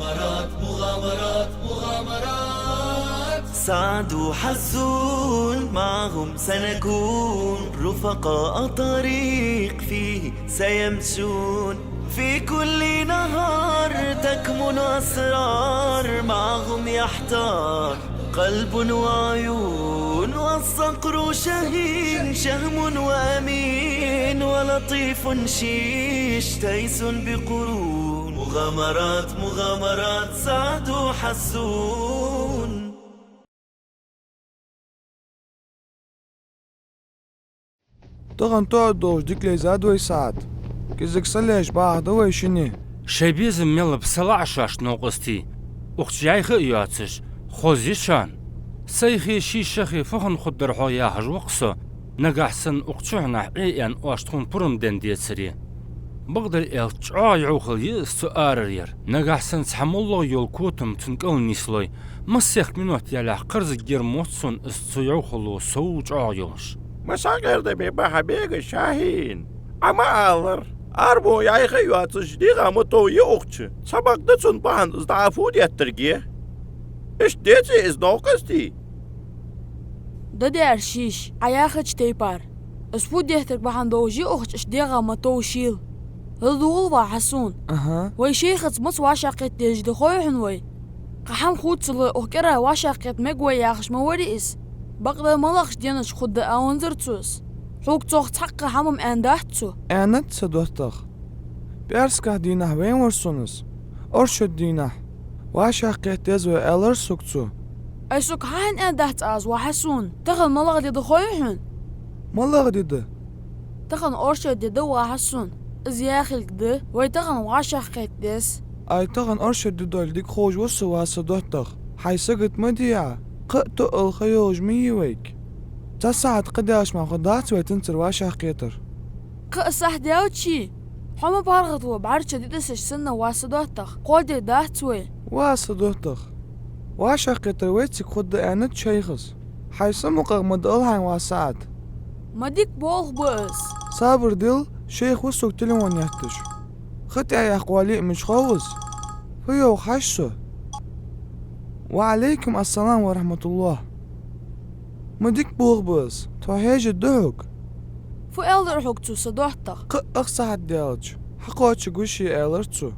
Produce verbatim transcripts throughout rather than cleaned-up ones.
مغامرات، مغامرات، مغامرات. سعد وحسون معهم سنكون، رفقاء طريق فيه سيمشون. في كل نهار تكمن أسرار، معهم يحتار قلب وعيون، والصقر شهين، شهم وأمين، ولطيف شيش، تيس بقرون. مغامرات، مغامرات، سعد وحسون. Тахан тоъал долаш дика лайзад вай, СаӀад. КӀезига са лаьш бахьа да вай шинне. Шоай безам мел ба салаӀа шоашта, новкъостий. Укх чу яьха а йоацаш, хоза я шоана. Сайхи ший шахи фу хинна хургдар хьогӀ яхаш ва-кх со, нагахьа санна укх чухьнахьа Ӏе аьнна оаш тхона пурам денна децаре. Бакъдар аьлча, чӀоагӀа йӀовхал я из цу арара яр. Нагахьа санна цхьа моллагӀа йола котам цун кӀал нийслой, массехк минот ялалехь кхарзаргьяр моццун из цу йӀовхало сов чӀоагӀа йолаш. Ма сакъердаме ба хьа бега, Шахьин. Ӏа ма аллара, арабовла яьха а йоацаш, дегӀа ма тов я укх чу. Цхьабакъда цунна бахьан из дӀа а фу деттаргья. Иштта деций из, новкъостий? Да, дера шиш, Ӏа яхача тайпара. Из фу деттарг бахьан долаш я укх чу иштта дегӀа ма тов шийла. ЛадувгӀал, ва Хьасун. Аха. Вай шайхаца маца вӀашагӀкхета дезаш да хой хьона вай? Кхы хӀама хувцале, укх кӀира вӀашагӀкхета мег вай яхаш ма варий из. Бакъда малагӀча деношка хургда аланзар цо из. Хьога цох цхьаккха хӀама-м аьннадац цо. Аьннад, са доттагӀа. ПӀаьраскахьа дийнахьа вайна вар сона из. Оршот дийнахьа. ВӀашагӀкхета деза вай, аьлар сога цо. Ай, сога хьахьа аьннадац аз, ва Хьасун? Тахан малагӀа ди да хой хьона? МалагӀа ди да? Тахан оршот ди да, ва Хьасун. Из яхилга да, вай тахан вӀашагӀкхета деза. Ай, тахан оршот ди долга дика ховш ва со, ва са доттагӀа. Хьай сагота ма дий Ӏа, кхы а тоъал ха йолаш ма йий вайга. Цхьа сахьат кхы даьлча мара хургдац вай цунцара вӀашагӀкхетар. Кхы а сахьат даьлча? Хьо ма паргӀатвала, бӀарчча дитасаш санна, ва са доттагӀа, кхоадергдац вай. Ва са доттагӀа, вӀашагӀкхетар вайцига хургда аьннад шайхас. Хьай са мукъагӀа ма дала хьайна, ва СаӀад. Ма дика болх ба из. Сабар дилла, шайх ва сога телефон етташ. Ха тӀехьа яккха вале а мича хов из? Фу йоах хьажа со. Ва Ӏалайкум ассалам ва рахьматуллахӀ. Ма дика болх ба из, тхо хьежаргда хьога. Фу аьлар хьога цо, са доттагӀа? Кхы а ах сахьат даьлча хьакхоачаргва ше, аьлар цо.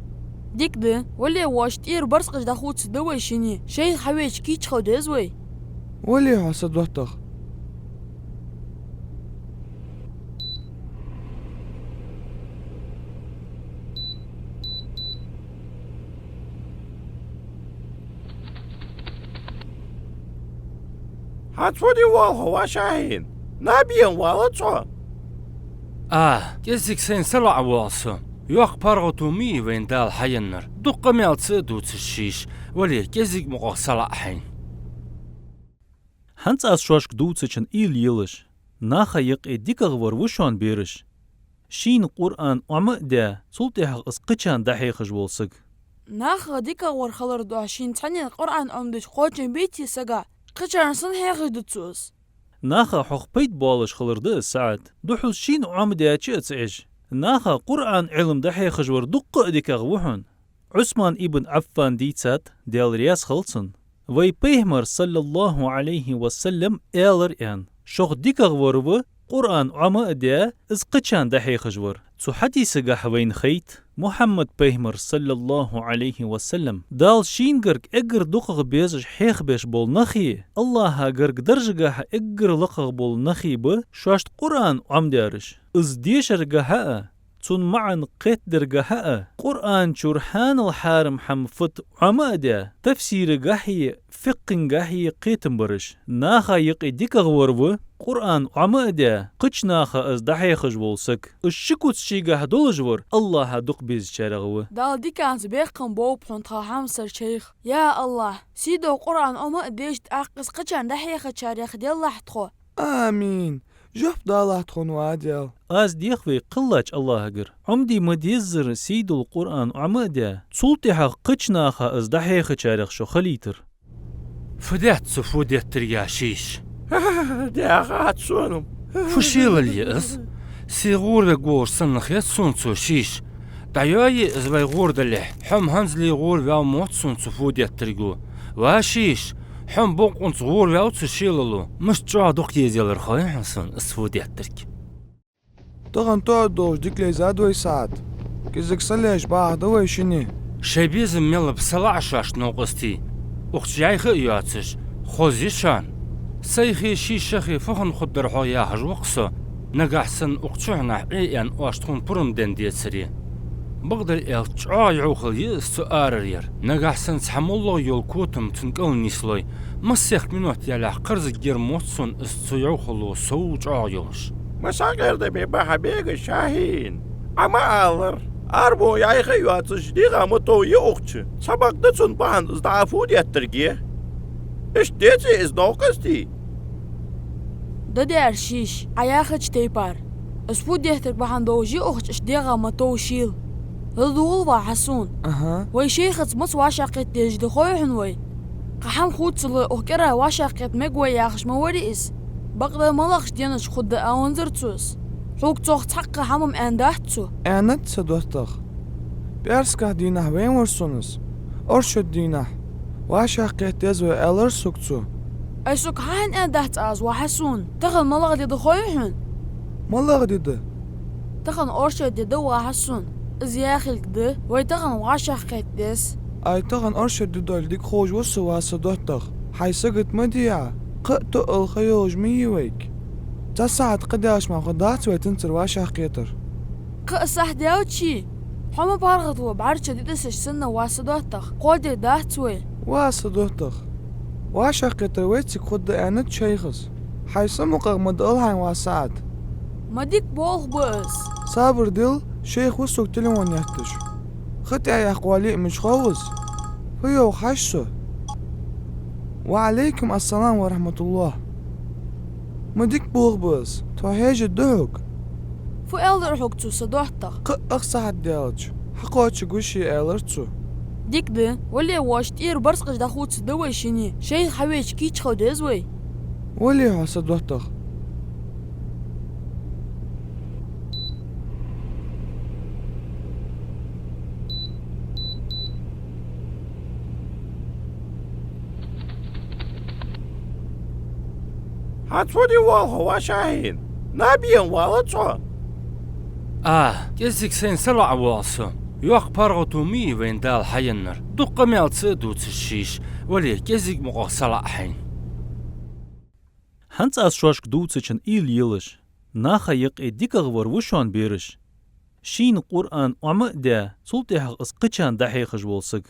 Дика да, вале, вӀаший тӀера барзкъаш дӀахувцаргда вай шинне, шайх хьавеча кийча хила деза вай. Вале хьо, са доттагӀа. ХӀанз фу де воалл хьо, ва Шахьин? Наб ена воаллац хьо? А, кӀезига сайна салаӀа воалл со. Йоккха паргӀато ма йий вайна Дала хьаеннар. Дукха къамаьл ца а дувцаш шиш, вале, кӀезига мукъагӀа салаӀа хьайна. ХӀанз аз шоашка дувцачун уйла елаш, наха юкъе дикагӀвар ва шоана, бераш. Шийна Къуръан Ӏома а даь, цул тӀехьагӀа из кхычарна дӀахьехаш вола саг. Наха дикагӀвар хилар духьа шийна цхьаннена Къуръан Ӏомадича кхоачам беций сага? Кхычарна санна хьехаш да цо из. Наха хьох пайда боалаш хилар да из, СаӀад. Духхьал шийна Ӏомадаьча а ца Ӏеш, наха Къуръан Ӏилма дӀахьехаш вар дуккха а дикагӀа ва хьона. Ӏусман ибн Ӏаффана дийцад, Даьла раьза хилва цунна, вай Пайхамара, саллаллахӀу Ӏалайхи ва саллам, аьлар аьнна: шох дикагӀвар ва Къуръан Ӏома а даь, из кхычарна дӀахьехаш вар. Цу хьадисагахьа вайна хайт, Мухьаммад Пайхамар, саллаллахӀу Ӏалайхи ва саллам, Дала шийна гарга эггара дукхагӀа безаш хьехабеш бола нахи, АллахӀа гарга даржагахьа эггара лакхагӀа бола нахи ба шоашта Къуръан Ӏомадаьраш. Из дешаргахьа а, цун маӀан кхетадергахьа а, Къуръан чура хьанал хьарам хӀама фуд Ӏома а даь, тафсирагахьеи, фикъхӀагахьеи кхетам бараш. Наха юкъе дикагӀвар ва Къуръан Ӏома а даь, кхыча наха из дӀахьехаш вола саг. Из ши куц шийгахьа долаш вар АллахӀа дукха безачарех ва. Дала диканца бехкам болба хьона, тха хьамсара шайх. Я АллахӀ, сийдолча Къуръан Ӏома а деш, тӀаккха из кхычарна дӀахьехачарех делахь тхо. Амин. Жоп далахь тхона, ва Даьла. Аз дех вай кхеллача АллахӀагара, Ӏомаде ма деззара сийдола Къуръан Ӏома а даь, цул тӀехьагӀа кхыча наха из дӀахьехачарех шо хилийтар. Фу даьд цо фу деттаргья, шиш? Даьхад сона. Фу шелал я из? Се гӀоравергволаш санна хет сона цо, шиш. ДӀайоае из вай гӀора далехь, хьо-м хӀанзале гӀораваьв моц сона цу фу деттарго. Ва шийш, хьо-м бокъонца гӀораваьв цу шелало, мишта чӀоагӀа дукха еза ялар хой хьона сона из фу деттарг. Тахан тоъал долаш дика лейзад вай, СаӀад. КӀезига са лаьш бахьа да вай шинне. Шоай безам мел ба салаӀа шоашта, новкъостий. Укх чу яьха а йоацаш, хоза я шоана. Сайхи шийшахи фу хинна хургдар-хьогӀ яхаш ва-кх со, нагахьа санна укх чухьнахьа Ӏе аьнна оаш тхона пурам денна децаре. Бакъдар аьлча, чӀоагӀа йӀовхал я из цу арара яр. Нагахьа санна цхьа моллагӀа йола котам цун кӀал нийслой, массехк минот ялехь кхарзаргьяр моц сона из цу йӀовхало сов чӀоагӀа йолаш. Ма сагӀердаме бахьа бега, Шахьин. Ӏа ма аллара, армо яьха а йоацаш, дегӀа ма тов я укх чу. Цхьабакъда цун бахьан из дӀа фу деттарг. Иштта деций из, новкъостий? Да, дера шийш, Ӏа яхача тайпара. Из фу деттарг бахьан долаш я укх чу иштта дегӀа ма тов шийла. ЛадувгӀал, ва Хьасан. Аха. Вай шейхаца маца вӀашагӀкхета дезаш да хой хьона вай? Кхы хӀама хувцале, укх кӀира вӀашагӀкхета мег вай яхаш ма варий из. Бакъда малагӀча деношка хургда аьннадар цо из. Хьога цох цхьаккха хӀама-м аьннадац цо. Аьннад, са доттагӀа. ПӀаьраскахьа дийнахьа вайна вар сона из. Оршот дийнахьа вӀашагӀкхета деза вай, аьлар сога цо. Ай, сога хьахьаьннад-кх из, ва Хьасан. Тахан малагӀа ди да хой хьона? МалагӀа ди да? Тахан оршот ди да, ва Хьасан. Из яхилга да, вай тахан вӀашагӀкхета деза. Ай, тахан оршот ди долга дика ховш ва со, ва са доттагӀа. Хьай сагота ма де Ӏа, кхы а тоъал ха йолаш ма йий вайга. Цхьа сахьат кхы даьлча мара хургдац вай цунцара вӀашагӀкхетар. Кхы а сахьат даьлча? Хьо ма паргӀато, бӀарчча дитасаш санна, ва са доттагӀа, кхоадергдац вай. Ва са доттагӀа, вӀашагӀкхетар вайцига хургда аьннад шейхас. Хьай са мукъагӀа ма дӀаала хьайна, ва СаӀад. Ма дика болх ба из. Сабар дилла, шейх ва сога телефон етташ. Ха тӀа яьккха вале а мича хов из? Фу йоах хьажа со. Ва Ӏалайкум ассалам ва рахьматуллахӀ. Ма дика болх ба из. Тхо хьежаргда хьога. Фу аьлар хьога цо, са доттагӀа? Кхы а ах сахьат даьлча хьакхоачаргва ше, аьлар цо. Дика да, вале, вӀаший тӀера барзкъаш дӀахувцаргда вай шинне. Шейх хьавеча кийча хила деза вай. Вале хьо, са доттагӀа. ХӀанз фу де воалл хьо, ва Шахьин? Наб ена воаллац хьо? А, кӀезига сайна салаӀа воалл со. Йоккха паргӀато ма йий вайна Дала хьаеннар. Дукха къамаьл ца а дувцаш, шийш. Вале, кӀезига мукъагӀа салаӀа хьайна. ХӀанз аз шоашка дувцачун уйла елаш, наха юкъе дикагӀвар ва шоана, бераш. Шийна Къуръан Ӏома а даь, цул тӀехьагӀа из кхычарна дӀахьехаш вола саг.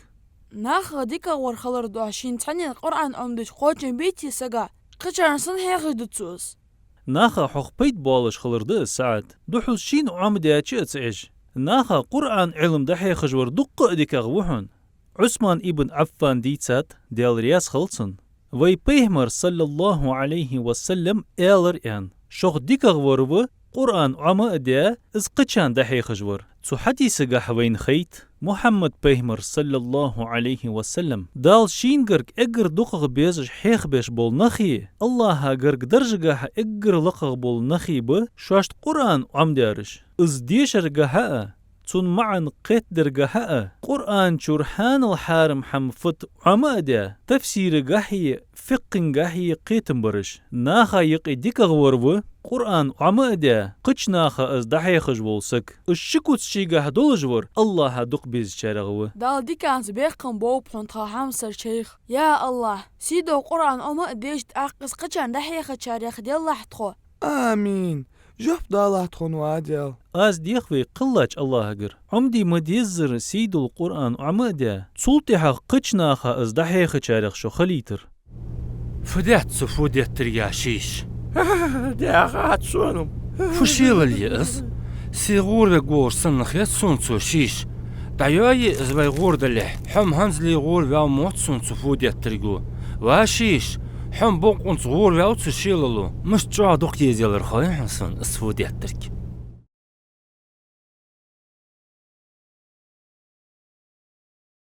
Наха дикагӀвар хилар духьа шийна цхьанне Къуръан Ӏомадича кхоачам беций сага? Кхычарна санна хьехаш да цо из. Наха хьох пайда боалаш хилар да из, СаӀад. Духхьал шийна Ӏомадаьча а ца Ӏеш, наха Къуръан Ӏилма дӀахьехаш вар дуккха а дикагӀа ва хьона. Ӏусман ибн Ӏаффана дийцад, Даьла раьза хилва цунна: вай Пайхамара, саллаллахӀу Ӏалайхи ва саллам, аьлар, аьнна: шох дикагӀвар ва Къуръан Ӏома а даь, из кхычарна дӀахьехаш вар. Цу хьадисагахьа вайна хайт, Мухьаммад-пайхамар, саллаллахӀу Ӏалайхи ва саллам, Дала шийна гарга эггара дукхагӀа безаш хьехабеш бола нахи, АллахӀа гарга даржагахьа эггара лакхагӀа бола нахи ба шоашта Къуръан Ӏомадаьраш. Из дешаргахьа а, цун маӀан кхетадаргахьа а, Къуръан чура хьанал хьарам хӀама фуд Ӏома а даь, тафсирагахьеи фикъхӀагахьеи кхетам бараш. Наха юкъе дикагӀвар ва Къуръан Ӏома а даь, кхыча наха из дӀахьехаш вола саг. Из ши куц шийгахьа долаш вар АллахӀа дукха безачарех ва. Дала диканца бекхам болба хьона, тха хьамсара шейх. Я АллахӀ, сийдолча Къуръан Ӏома а деш, тӀаккха из кхычарна дӀахьехачарех делахь тхо. Амин. Жоп далахь тхона, ва Даьла. Аз дех вай кхеллача АллахӀагара: Ӏомаде ма деззара сийдола Къуръан Ӏома а даь, цул тӀехьагӀа кхыча наха из дӀахьехачарех шо хилийтар. Фу даьд цу фу деттарга, шийш? Даьхад сона-м. Фу шелал я из? Се гӀоравергволаш санна хет сона цо, шийш. ДӀайоае из вай гӀора далехь, хьо-м хӀанзале гӀораваьв моц сона цу фу деттарго. Ва шийш, хьо-м бокъонца гӀораваьв цу шелало, мишта чӀоагӀа дукха еза ялар хой хьона сона из фу деттарг.